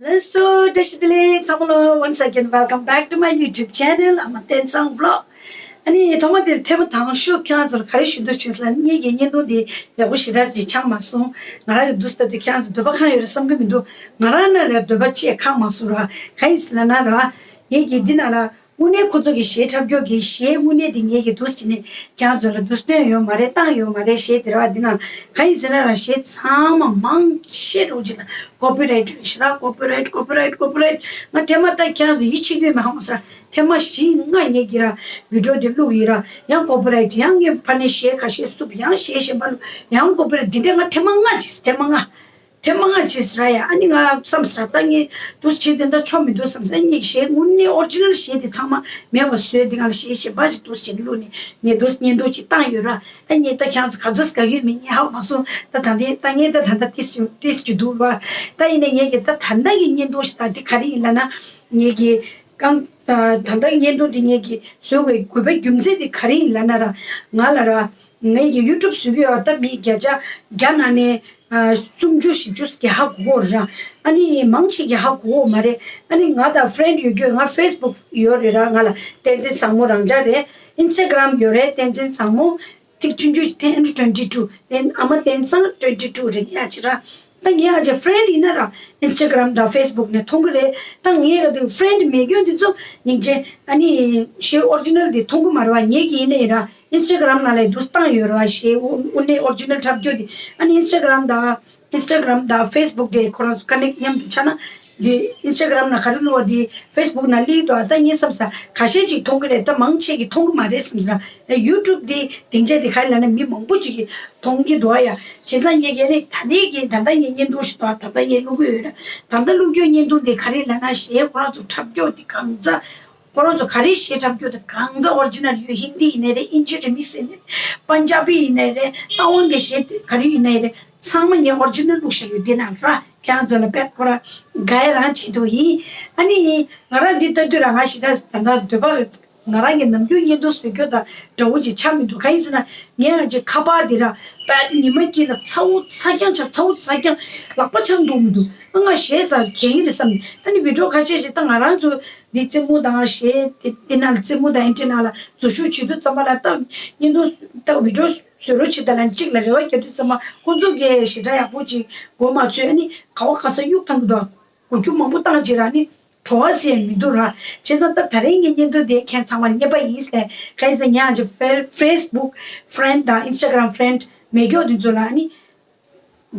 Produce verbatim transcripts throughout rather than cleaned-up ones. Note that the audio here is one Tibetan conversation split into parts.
ལགས་སོ། བཀྲ་ཤིས་བདེ་ལེགས་ཚང་མ་ལོ། Once again, welcome back to my YouTube channel. I'm a Tensang Vlog. ཨ་ནི་ཐོག་མ་དེར་ཐེངས་མ་དང་ཤོས་ཁྱེད་རང་ཚོར་ག་རེ་ཞུ་འདོད་བྱུང་ཟེར་ན། ངེད་ཀྱི་བརྙན་ཐུང་དེ་ཡག་པོ་ཞེ་དྲག་ཅིག་ཆགས་མ་སོང་། ང་རང་གི་འདུག་སྟབས་དེ་ཁྱེད་རང་ཚོ་འདོད་པ་ཁེངས་ཡོད་རེད་བསམ་གྱི་མི་འདུག་ང་རང་ན་ལས་འདོད་པ་ཅིག་ཁེངས་མ་སོང་ར། གང་ཡིན་ཟེར་ན་ར། ངེད་ཀྱི་འདི་ན་ར། དངོས་གནས་ཁོ་ཚོ་གི་གཞས་འཁྲབ་སྐྱོར་གྱི་གཞས་དངོས་གནས་དེ་ངེད་ཀྱི་འདུག་སེ་བྱས་ནས་ཁྱེད་རང་ཚོ་ལ་འདུག་སྟོན་ཡོད་མ་རེད། བཏང་ཡོད་མ་རེད། གཞས་དེ་ར་བ། འདི་ན་གང་ཡིན་ཟེར་ན་ར། གཞས་ཚང་མ་མང་ཆེ་རུ་ཅིག་ལ་ཀོ་པི་རའེ་ཊི་རེད་ཤག་ར། ཀོ་པི་རའེ་ཊི། ཀོ་པི་རའེ་ཊི། ཀོ་པི་རའེ་ཊི། ང་ཐེངས་མ་ད་ཁྱེད་རང་ཚོ་ཡིད་ཆེས་ཡོད་མེད་ཧ་མ་སོང་ར། ཐེངས་མ་བཞི་ལྔ་ངེད་ཀྱི་ར་བི་ཌིའོ་དེ་བླུགས་ཡིན་ར། ཡང་ཀོ་པི་རའེ་ཊི། ཡང་ངས་ཕར་ནས་གཞས་ཁ་ཤས་བསུབ། ཡང་གཞས་གཞན་པ་བླུགས། ཡང་ཀོ་པི་རའེ་ཊི། འདི་འདྲས་ང་ཐེངས་མ་ལྔ་བྱས། ཐེངས་མ་ལྔ། ཐེངས་མ་ལྔ་བྱས་ར་ཡ། ཨ་ནི་ང་བསམ་ས་ར། ད་ངས་འདུག་སེ་བྱས་དེ་འདྲ་ཆོ་མི་འདུག་བསམ་ས། ངས་གཞས་དངོས་གནས་ཨོ་རི་ཇི་ནལ་གཞས་དེ་ཚང་མ་མེད་པ་བཟོས། དེ་སྒང་ལ་གཞས་གཞན་པ་ཞིག་འདུག་སེ་བྱས་བླུགས་ནས་ངས་འདུག་སེ་བརྙན་ཐུང་ཅིག་བཏང་ཡོད་ར། ཨ་ངས་ད་ཁྱེད་རང་ཚོ་ག་ཚོད་དགའ་ཡོད་མེད་ངས་ཧ་གོ་མ་སོང་། ད་ད་ལྟའི་ད་ངས་ད་ད་ལྟ་ཏིས་ཏིས་ཅིག་འདུག་ར། ད་ཡིན་ནའི་ངས་ཀྱི་ད་ད་ལྟ་གི་བརྙན་ཐུང་ཞིག་ད་འདི་ག་རེ་ཡིན་ལབ་ན། ངས་ཀྱི་རྐང་ད་ད་ལྟ་བརྙན་ཐུང་འདི་ངས་ཀྱི་བཟོ་དགོས་དགོས་པའི་རྒྱུ་མཚན་དེ་ག་རེ་ཡིན་ལབ་ན་ར། ང་ལ་ར། ངས་ཀྱི་ཡུ་ཊུབ་བཟོ་གི་ཡོད། ད་མི་བརྒྱ་ཆ་བརྒྱ་ནང་ནས་ཨ་སུམ་ཅུ་བཞི་བཅུ་ཞིག་གིས་ཧ་གོ་གི་ཡོད་རེད་ར། ཨ་ནི་མང་ཆེ་གིས་ཧ་གོ་གི་ཡོད་མ་རེད། ཨ་ནི་ང་དང་ཕི་རེན་ཌི་ཡོད་ཀྱི་ཡོད། ང་ཕེ་སི་བུག་ཡོད་རེད་ར། ང་ལ་བསྟན་འཛིན་བཟང་མོ་རང་འཇགས་རེད། ཨིན་སི་ཊ་གྷི་རམ་ཡོད་རེད། བསྟན་འཛིན་བཟང་མོ་ཐིག་ཆུང་ཆུང་ཊེན་ཊུ་ཊུ་ཝེན་ཊི་ཊུ། ཨ་མ་བསྟན་བཟང་ཊུ་ཝེན་ཊི་ཊུ་རེད། ངའི་ཨ་ཅེ་ར། ད་ངའི་ཨ་ཅེ་ཕི་རེན་ཌི་ཡིན་ན་ར། ཨིན་སི་ཊ་གྷི་རམ་དང་ཕེ་སི་བུག་ནས་མཐོང་གི་རེད། ད་ངའི་ག་དེ་ཕི་རེན་ཌི་མེད་མཁན་དེ་ཚོ་སྙིང་རྗེ། ཨ་ནི་གཞས་ཨོ་རི་ཇི་ནལ་དེ་མཐོང་གི་མ་རེད་བ། ངའི་གི་ཡིན་ནའི་ར། ཨིན་སི་ཊ་གྷི་རམ་ནང་ལ་འདུག་སེ་བཏང་ཡོད་རེད་བ། གཞས་དངོས་གནས་ཨོ་རི་ཇི་ནལ་འཁྲབ་སྟོན་དེ། ཨ་ནི་ཨིན་སི་ཊ་གྷི་རམ་དང་ཨིན་སི་ཊ་གྷི་རམ་དང་ཕེ་སི་བུག་དེ་ཁོ་རང་ཚོ་ཀ་ནེག་མཉམ་དུ་ཆགས་ན། དེ་ཨིན་སི་ཊ་གྷི་རམ་ནང་ག་རེ་བླུགས་པ་དེ་ཕེ་སི་བུག་ནང་སླེབས་འདུག་ཨ་ད་ངས་བསམ་ས་ཁ་ཤས་ཅིག་མཐོང་གི་རེད། ད་མང་ཆེ་གིས་མཐོང་གི་མ་རེད་བསམ་ས། ཡུ་ཊུབ་དེ་སྡིངས་ཆ་དེ་ག་རེ་ལབ་ན་མི་མང་པོ་ཅིག་གིས་མཐོང་གི་འདུག་ཨ་ཡ། བྱས་ཙང་ངས་ཀྱི་ཨ་ནི་ད་ལྟའི་གི་ད་ལྟ་ངས་བརྙན་ཐུང་ཞིག་འདུག་ཨ་ད་ལྟ་ངས་བླུགས་ཀྱི་ཡོད་རེད། ད་ལྟ་བླུགས་ཀྱི་ཡོད་བརྙན་ཐུང་དེ་ག་རེ་ལབ་ན། གཞས་ཁོ་རང་ཚོ་འཁྲབ་སྟོན་དེ་གང་ཚ། ཁོ་རང་ཚོ་ག་རེ་གཞས་འཁྲབ་སྟོན་དེ་གང་ཚ་ཨོ་རི་ཇི་ནལ་ཡོད། ཧིན་དི་ཡིན་ནའི་རེད། ཨིན་ཇི་རི་མིག་སི་ཡིན་ནའི་རེད། པན་ཇ་བི་ཡིན་ནའི་རེད། རྟ་དབང་གི་གཞས་དེ་ག་རེ་ཡིན་ནའི་རེད། ཚང་མ་ངས་ཨོ་རི་ཇི་ནལ་བླུགས་བཞག་ཡོད། དེ་ནང་ར་ཁྱེད་རང་ཚོ་ལ་དཔེ་ཁོ་རང་དགའ་ཡ་རང་བྱེད་འདུག་ཡིན། ཨ་ནི་ང་རང་འདི་ལྟ་དུས་ར་ང་ཞེ་དྲག་ད་ལྟ་འདོད་པ་ང་རང་གི་ནམ་རྒྱུན་བརྙན་ཐུང་བཟོ་རྒྱུ་དང་འདྲ་བོ་ཅིག་ཆགས་མི་འདུག་གང་ཡིན་ཟེར་ན། ངས་ང་ཅིག་ཁ་པར་འདི་ར་དཔེ་ཉི་མ་དཀྱིལ་ལ་ཚ་བོ་ཚ་རྐྱང་ཆགས། ཚ་བོ་ཚ་རྐྱང་ལག་པ་འཆང་འདུག་མི་འདུག་ཨ་ང་གཞས་ཟ་གྱིན་རེད་བསམ་ནས། ཨ་ནི་བི་ཌིའོ་ཁ་ཤས་ཤིག་ད་ང་རང་ཚོ་འདི་རྩེད་མོ་དང་གཞས་དེ་དེ་ནང་ལ་རྩེད་མོ་དང་ཨེ་འདྲ་ནང་ལ་འཛུལ་ཞུགས་བྱེད་དུས་ཙམ་པ་ལ་ད་བརྙན་ཐུང་ད་བི་ཌིའོ་བཟོ་རོགས་བྱེད་དང་ལབ་ནས་གཅིག་ལ་རེ་བ་རྒྱག་དུས་ཙམ་པ་ཁོང་ཚོ་གིས་ཞེ་དྲག་ཡག་པོ་ཅིག་གོ་མ་ཆོད། ཨ་ནི་ག་བ་ག་ས་གཡུག་བཏང་གི་འདུག་གོ་རྒྱུ་མང་པོ་བཏང་བྱས་ར་ནི་བྲོ་བ་ཟེར་མི་འདུག་ར། བྱས་ཙང་ད་ད་རིང་གི་བརྙན་ཐུང་དེ་ཁྱེད་ཚང་མར་བསྙད་པ་ཡིན་ཟེར། གང་ཡིན་ཟེར་ན་ང་ཅིག་ཕེ་ཕེ་སི་བུག་ཕི་རེན་ཌི་དང་ཨིན་སི་ཊ་གྷི་རམ་ཕི་རེན་ཌི་མེད་མཁན་དེ་ཚོ་ལ་ནི་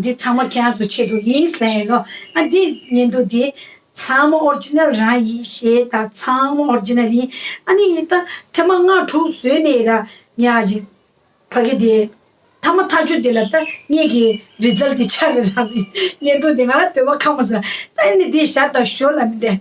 འདི་ཚང་མ་ཁྱེད་རང་ཚོ་ཆེད་དུ་ཡིན་ཟེར་ཡིན་ལོ། ཨ་འདི་བརྙན་ཐུང་དེ་ཚང་མ་ཨོ་རི་ཇི་ནལ་རང་ཡིན། གཞས་དང་ཚང་མ་ཨོ་རི་ཇི་ནལ་ཡིན། ཨ་ནི་ད་ཐེངས་མ་ལྔ་དྲུག་བཟོས་ནས་ར་ང་ཅིག་ཕ་གི་དེ་ཐ་མ་ཐག་ཆོད་དེ་ལ་ད་ངེད་ཀྱི་རི་ཛལ་ཊི་དེ་ཆགས་རེད་ར། བརྙན་ཐུང་དེ་ང་འདོད་པ་ཁེངས་མ་སོང་། ད་ཨ་ནི་དེ་བཞག་དང་ཞོར་ལ་མི་འདས།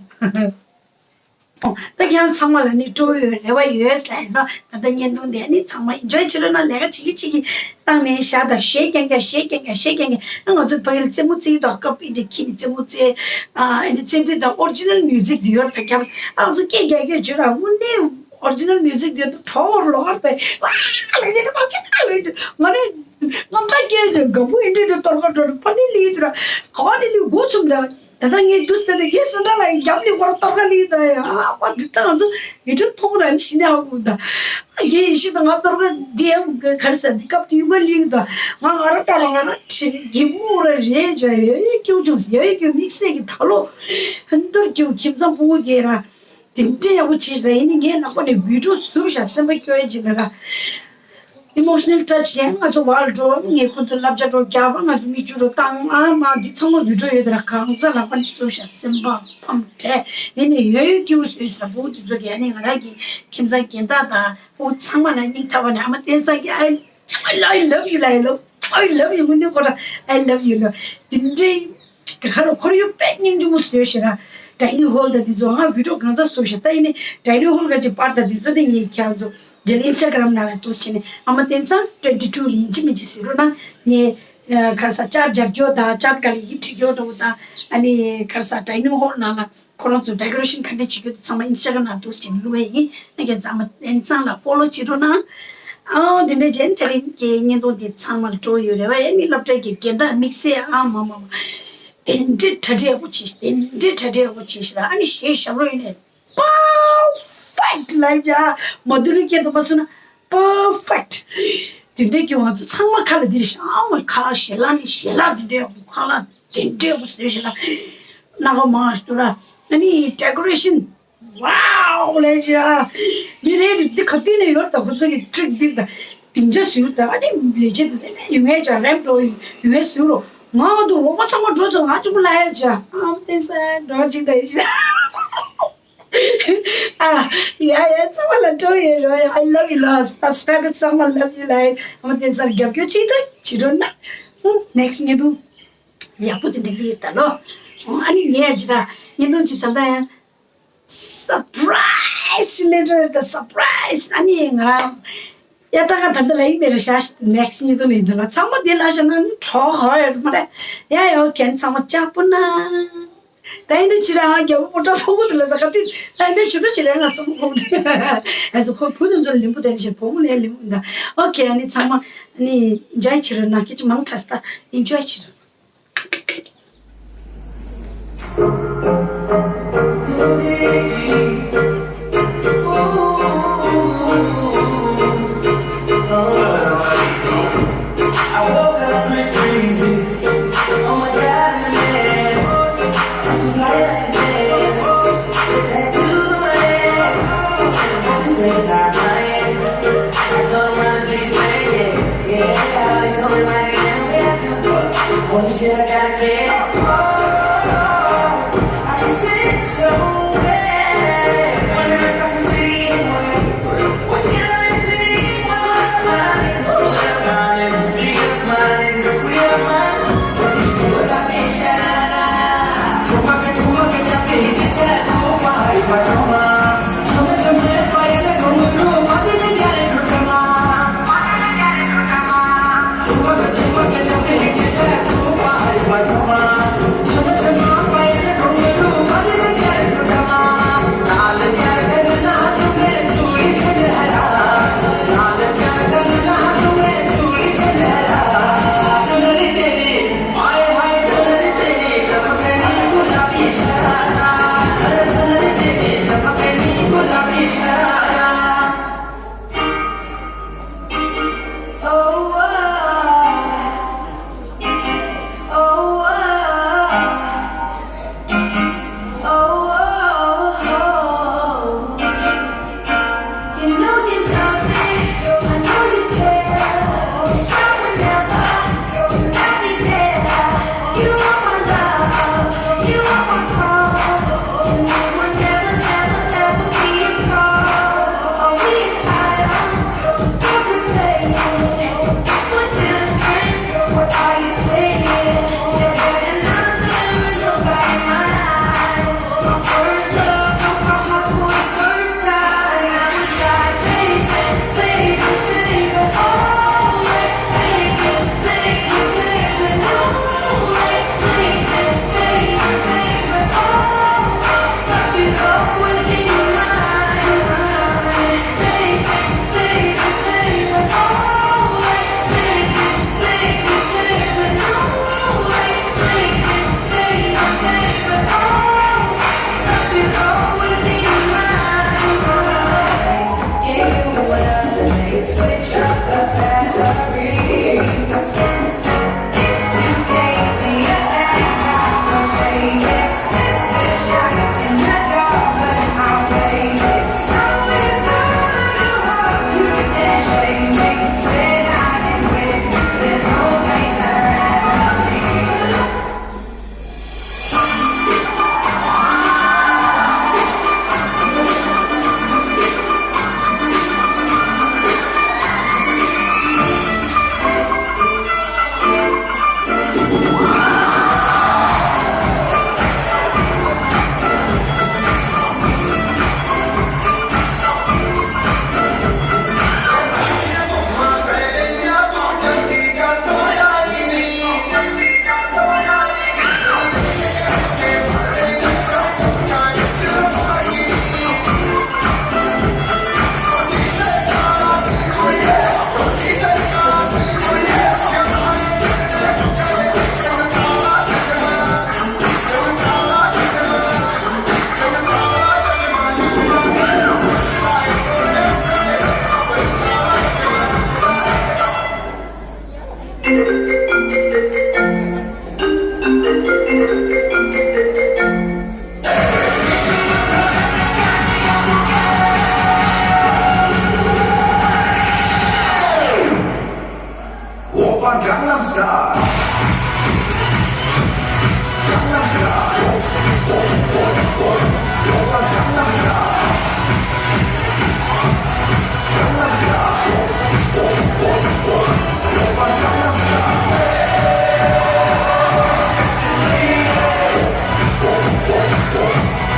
ད་ཁྱེད་རང་ཚང་མ་ལ་ནི་སྤྲོ་ཡོད་རེ་བ་ཡོད་ཟེར་ཡིན་ན། ད་ལྟ་བརྙན་ཐུང་དེ་ནི་ཚང་མ་ཨེན་ཇོའི་བྱེད་རོགས་གནང་། ལས་ཀ་བྱེད་ཀྱི་བྱེད་ཀྱི་བཏང་ནས་བཞག་དང་། གཞས་རྐྱང་རྐྱང་གཞས་རྐྱང་རྐྱང་གཞས་རྐྱང་རྐྱང་། ཨ་ང་ཚོ་ཕ་གི་ལ་རྩེད་མོ་རྩེ་ཡི་འདུག་སྐབས་ཨེ་འདྲ་ཁྱེད་ནི་རྩེད་མོ་རྩེ། ཨ་ཨེ་འདྲ་རྩེ་དུས་ད་ཨོ་རི་ཇི་ནལ་མིའུ་ཟིག་དེ་ཡོད་ད་རྒྱབ། ཨ་ང་ཚོ་སྐད་རྒྱག་རྒྱག་བྱོས་ར། དངོས་གནས་ཨོ་རི་ཇི་ནལ་མིའུ་ཟིག་དེ་ཡོད་ད་བྲོ་བར་ལོག་པས། ཨ་ལེ་ཇེ་ད་མ་ཅི་ད་ལེ་ཇེ་ང་ནི་རྔམ་སྐྲག་སྐྱེས་ཏེ་ག་བུ་ཨེ་འདྲ་འདྲ་གཏོར་ཁ་འགྲོ་ར། ཕ་ནི་ལི་དུ་ར་ག་བ་ནི་ལི་འགོ་ཚུམ་ད། ད་ལྟ་ངས་དུས་ད་ལྟ་ངའི་སུ་འདྲ་ལ་རྒྱབ་ནས་ཁོ་ར་གཏོར་ཁ་ལི་ད་ཡ། ཨ་མ་འདི་ད་ང་ཚོ་ཡུ་ཊུབ་མཐོང་ར་ནི་ཤི་ནས་ཧ་གོ་ད། ཨ་ངས་ཡིན་ཤི་ད་ང་གཏོར་ཁ་འདི་ཡ་ག་རེ་ཟ་འདི་སྐབས་དུས་ཀ་ལི་ད། ང་ང་ར་ལྟ་ར་ང་ར་ཁྲི་གི་མོ་ར་རེད་ཇ་ཡོད་ཡོད་སྐྱེ་བོ་ཆུང་ཡོད་ཡོད་སྐྱེ་བོ་དམིགས་བསལ་གྱི་ད་ལོ་ཧན་ཏུར་སྐྱེ་བོ་ཁྱིམ་ཚང་ཕུ་བོ་གེ་ར། དེ་འདྲའི་ཡག་པོ་བྱས་ཤག་ར། ཡིན་ནའི་ངའི་ལག་པ་ནས་བི་ཌིའོ་བཟོས་ཤག་སེམས་པ་སྐྱོ་ཡ་ཅིག་ལ་ར། ཨི་མོ་ཤ་ནལ་ཊ་ཆི་ཡང་ང་ཚོ་བར་འགྲོ། ངས་ཁོ་ཚོ་བསླབ་བྱ་འགྲོ་རྒྱག་པ། ང་ཚོ་མིག་ཆུ་འགྲོ་བཏང་། ཨ་མ་འདི་ཚང་མ་བི་ཌིའོ་ཡོད་ར། གང་ཚ་ལག་པ་ནས་བཟོས་ཤག་སེམས་པ་ཕམ་བྲལ། ཡིན་ནའི་ཡོད་ཡོད་སྐྱིད་པོ་བཟོས་ཤག་བུ་དེ་ཚོ་གིས། ཨ་ནི་ང་རང་གི་ཁྱིམ་ཚང་རྒན་བདག་དང་བུ་ཚང་མ་ལ་སྙིང་ཐག་པ་ནས། ཨ་མ་བསྟན་བཟང་གིས་I I love you ལ། I love I love you ལ། I love you དངོས་གནས་ཁོ་ར་I love you ལ། དེ་འདྲའི་ག་རེ་ཁོར་ཡུག་དཔེ་སྙིང་རྗེ་མོ་བཟོས་ཤག་ར། ཌའི་ནིང་ཧོལ་དང་དེ་ཚོ་ང་བི་ཌིའོ་གང་ཚ་བཟོས་ཤག་ད་ཡིན་ནའི་ཌའི་ནིང་ཧོལ་ག་ཅིག་པར་དང་དེ་ཚོ་དེ་ངས་ཁྱེད་རང་ཚོ་དེ་ལ་ཨིན་སི་ཊ་གྷི་རམ་ནང་ལ་འདུག་སེ་བྱས་ནས་ཨ་མ་བསྟན་བཟང་ཊུ་ཝེན་ཊི་ཊུ་ཡིན་གཅིག་མིན་གཅིག་ཟེར་རོགས་གནང་། ངས་ཨ་ག་རེ་ཟ་ཅར་སྦྱར་རྒྱུ་དང་ཅར་ག་ལ་ཡིབ་བྲིས་རྒྱུ་དང་། ཨ་ནི་ག་རེ་ཟ་ཌའི་ནིང་ཧོལ་ནང་ལ་ཁོ་རང་ཚོ་ཌེ་ཀོ་རེ་ཤན་ག་འདྲ་བྱེད་རྒྱུ་དེ་ཚང་མ་ཨིན་སི་ཊ་གྷི་རམ་ནང་འདུག་སེ་བྱས་ནས་བླུགས་ཡ་ཡིན། ཨ་ཁྱེད་ཚང་མ་བསྟན་བཟང་ལ་ཕོ་ལོ་བྱེད་རོགས་གནང་། ཨའོ་དེ་འདྲ་བྱས་ནས་དེ་རིང་གི་བརྙན་ཐུང་དེ་ཚང་མ་ལ་སྤྲོ་ཡོད་རེད་བ། ཨ་ནི་སློབ་གྲྭ་གི་རྒན་བདག་དམིགས་བསལ་ཨ་མ་མ་མ། དེ་འདྲའི་གྲ་སྒྲིག་ཡག་པོ་བྱས་ཤག་དེ་འདྲའི་གྲ་སྒྲིག་ཡག་པོ་བྱས་ཤག་ལ། ཨ་ནི་གཞས་ཞབས་བྲོ་ཡིན་ནས་པར་ཕེག་ཊི་ལབ་ཡག་ཅིག་མ་དུ་རུ་སྐད་དུ་མ་སོང་ན་པར་ཕེག་ཊི། དེ་འདྲའི་གི་ང་ཚོ་ཚང་མ་ཁ་ལ་འདི་རེད་ཤག་ཨ་མ་ཁ་ཞལ་ལག་ནི་ཞལ་ལག་དེ་འདྲའི་ཡག་པོ། ཁ་ལག་དེ་འདྲའི་ཡག་པོ་བཟོས་ཤག་ལ། སྣ་ཁ་མང་ཞིག་འདུག་ལ། ཨ་ནི་ཌེ་ཀོ་རེ་ཤན་ཝའོ་ལབ་ཡག་ཅིག་མི་རེ་རེ་འདི་ག་དུས་ནས་ཡོད་ད། ཁོ་ཚོ་གི་ཊིག་འདི་ད་སྡིངས་ཆ་བཟོས་ད། ཨ་ནི་ལས་བྱེད་དེ་ཚོ་ཡོང་ཡག་ཅིག་རེམ་འགྲོ་ཡོང་ཡག་བཟོས་རོགས། ང་འདུག་འོ་མ་ཚང་མ་འགྲོ་ཚོ་ང་གཅིག་པུ་ལ་ཡག་ཅིག་ཨམ་བསྟན་ས་འགྲོ་གཅིག་ད་ཡིན་ཅིག་ཨ་ཡ་ཡ་ཚང་མ་ལ་འགྲོ་ཡོད་རོགས། I love you ལ། སབ་སི་ཀ་རེབ་ཚང་མ་love you ལ། ཨམ་བསྟན་ས་རྒྱབ་སྐྱོར་ཅིག་ད་བྱེད་རོགས་གནང་། ནེག་སི་ཊི་བརྙན་ཐུང་ཡག་པོ་དེ་འདྲ་གི་ཡོད་ད་ལོ། ཨ་ནི་ངས་ཅི་ད་བརྙན་ཐུང་ཅིག་ད་ལྟ་ཡང་སར་པ་རའི་སི་ཅིག་སླེབས་འགྲོ་ཡོད་ད། སར་པ་རའི་སི། ཨ་ནི་ང་ཡ་ད་ག་ད་ལྟ་ལ་ཡིན་མེད་རེད་ཤག་ནེག་སི་ཊི་བརྙན་ཐུང་ནས་འདི་ལ་ཚང་མ་འདི་ལ་བཞག་ན་ནི་གྲོགས་ཧ་ཡོད་མ་རེད། ཡ་ཡ་ཨོ་ཁེ་ཚང་མ་ལྕགས་པོ་ན། ད་ཡིན་ད་ཅི་རང་རྒྱལ་པོ་པོ་ཏྲ་ཐོང་གོ་དེ་ལ་ཟ་ག་དུས་ད་ཡིན་ད་ཆུ་ཏྲ་ཅི་རེད་ང་སོང་གོ་དེ་ཨ་ཟོ་ཁོ་བུ་དེ་ཚོ་ལིམ་པོ་དེ་ནི་ཞེ་བོ་མོ་ནས་ལིམ་པོ་ད། ཨོ་ཁེ་ཨ་ནི་ཚང་མ་ཨ་ནི་ཨིན་ཇོའི་བྱེད་རོགས་གནང་། སྐད་ཆ་མང་དྲགས་ད་ཨིན་ཇོའི་བྱེད་རོགས། I woke up pretty crazy. Oh my God, I'm mad. I'm so fly like a jet. There's tattoos on my head. I just waste my mind. I told her I'm gonna be swinging. Yeah, yeah, yeah, it's only right again. Holy shit, I gotta get. I can sing so bad. Wonder if I can see it. Oppa Gangnam Style. Gangnam Style. Oppa Gangnam Style. Gangnam Style. Oppa Gangnam Style.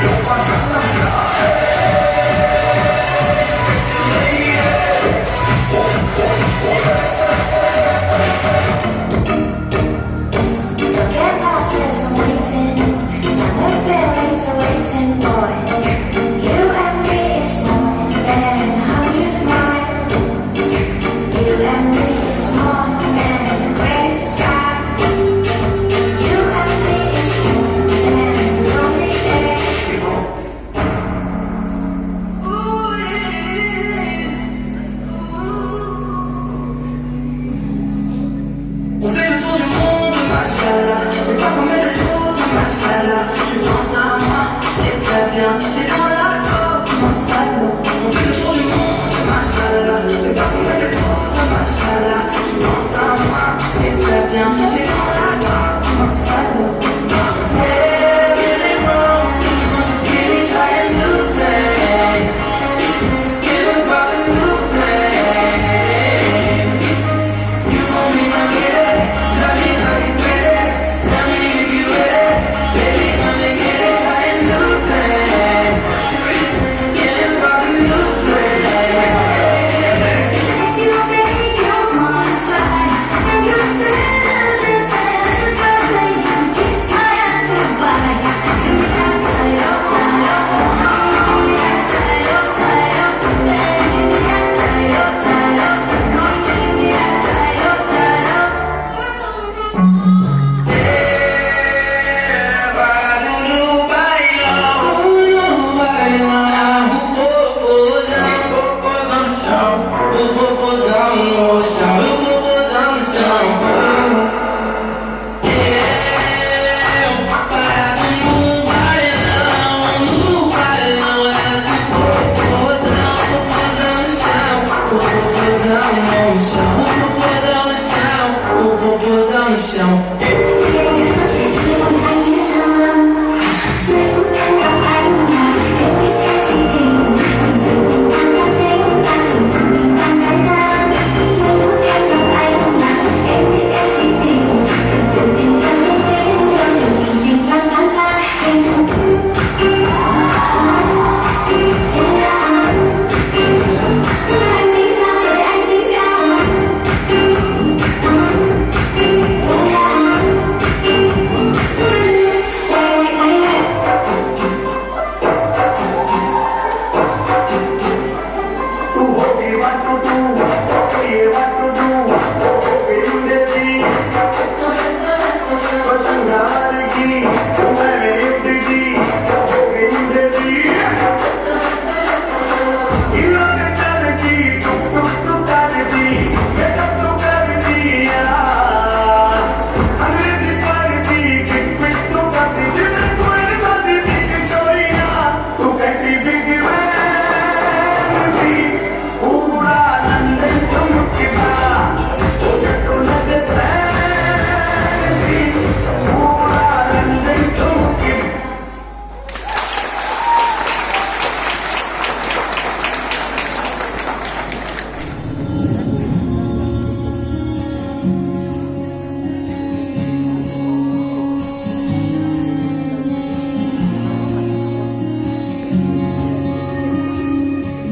Oppa Gangnam Style. Don't get lost, 'cause I'm waiting. Summer feelings are waiting, boy. You and me is more than a hundred miles. You and me is more than the great sky. You and me is more than a lonely day. On fait le tour du monde, machallah. Le parfum et les autres, machallah. Tu penses à moi, c'est très bien. Tu es dans la pop, mon salaud. On fait le tour du monde, machallah. Le parfum et les autres, machallah. Tu penses à moi, c'est très bien. Tu es dans la pop, mon salaud.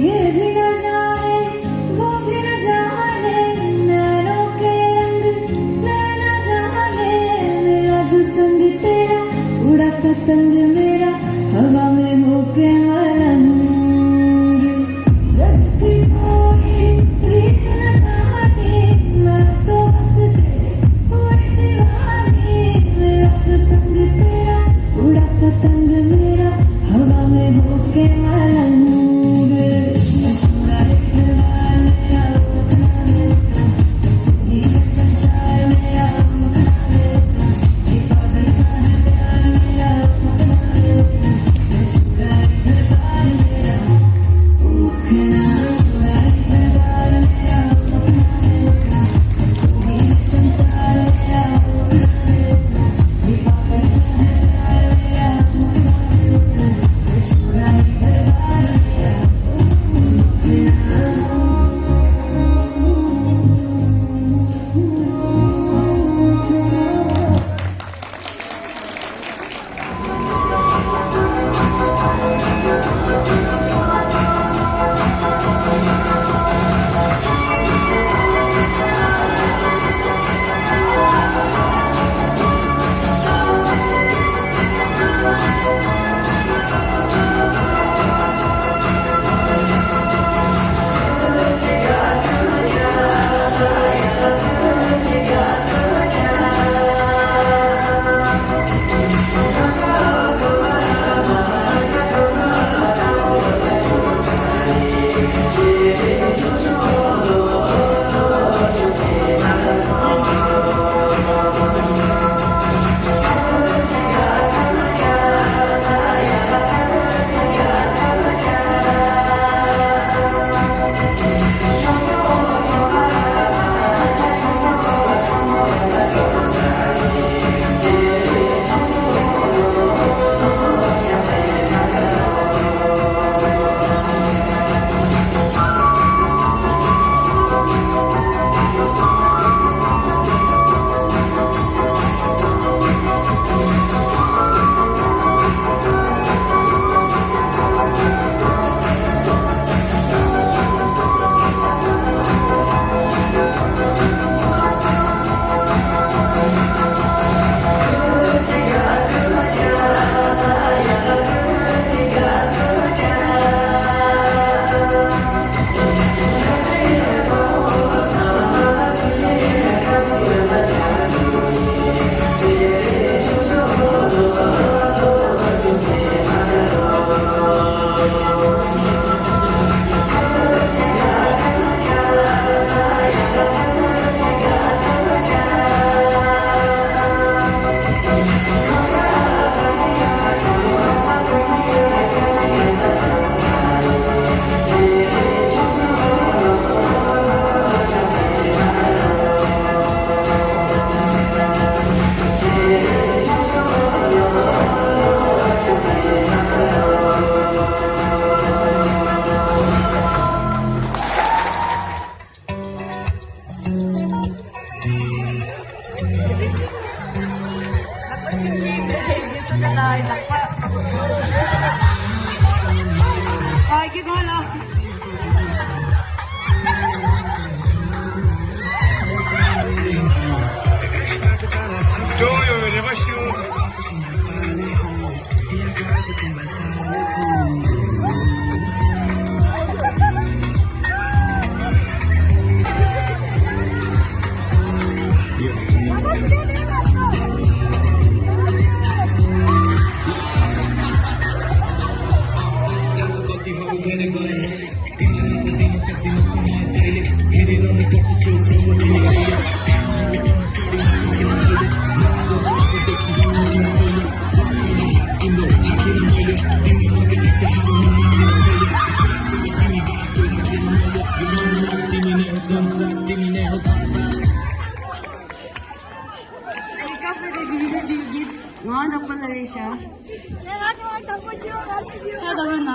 ये भी ना जाने, वो भी ना जाने, नैनों के रंग, नैना जाने, मेरा जो संग तेरा, उड़ा पतंग मेरा, हवा में होके मलंग। जग की कोई रीत न जाने, मैं तो बस तेरे हुए दीवानी। मेरा जो संग तेरा, उड़ा पतंग मेरा, हवा में होके मलंग। मैं पूरा एक बार मेरा रोकना है, तू ही है संसार मेरा, रोकना है। ये पागल सा है ལ་ལག་པ། ཨ་ཀི་གོ་ལ། འགྲོ་ཡོང་བའི་རེ་བ་ཞུ། ཀ་ཧྥེ་དེ་ཌི་བི་ཌི་འདི་གི་ང་འདྲ་པོ་ལ་རེད་ཤག་ཤ་ད་རུ་ན།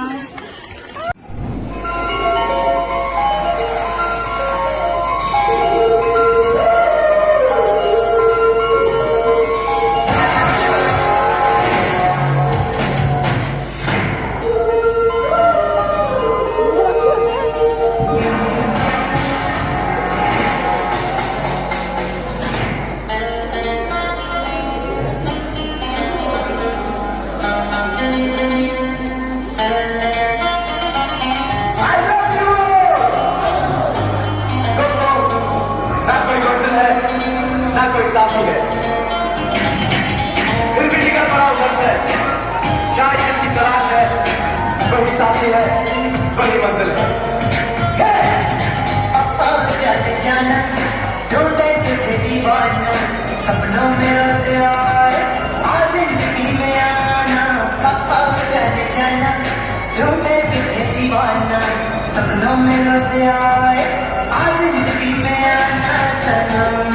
I love you! दोस्तों, ना कोई मंजिल है, ना कोई साथी है, फिर भी निकल पड़ा उधर से। चाय जिसकी तलाश है, वही साथी है, वही मंजिल है। हे! पापा चले जाना, ढूंढे तुझे दीवाना, सपनों में रोज आए, आ जिंदगी में आना। पापा चले जाना, ढूंढे तुझे दीवाना, सपनों में रोज आए, आ जिंदगी में आना सनम।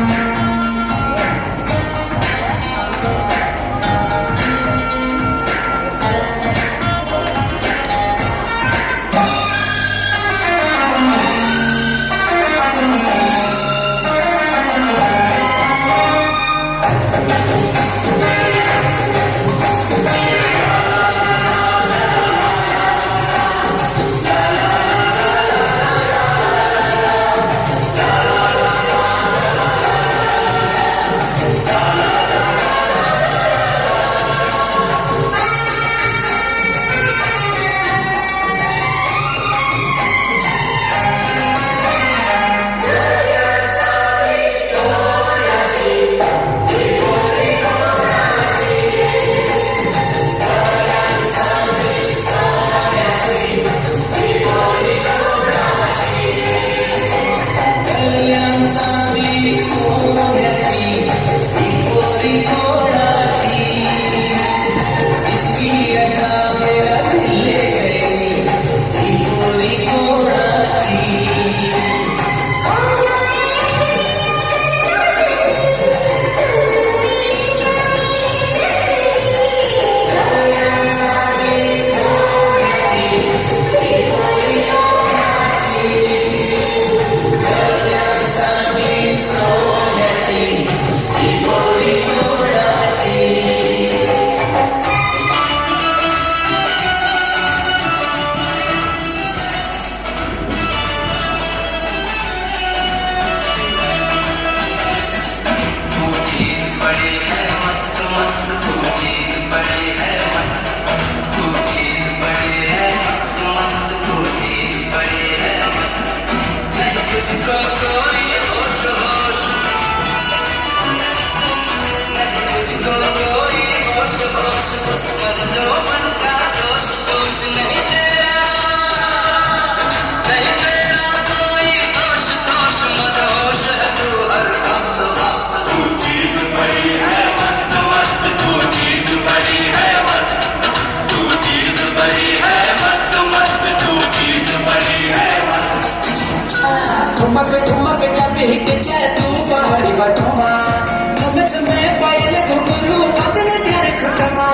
ठुमक ठुमक जब हिट चै तू पहाड़ी बटुमा, छम छमे पायल घुंघरू बदन त्यार खुटमा।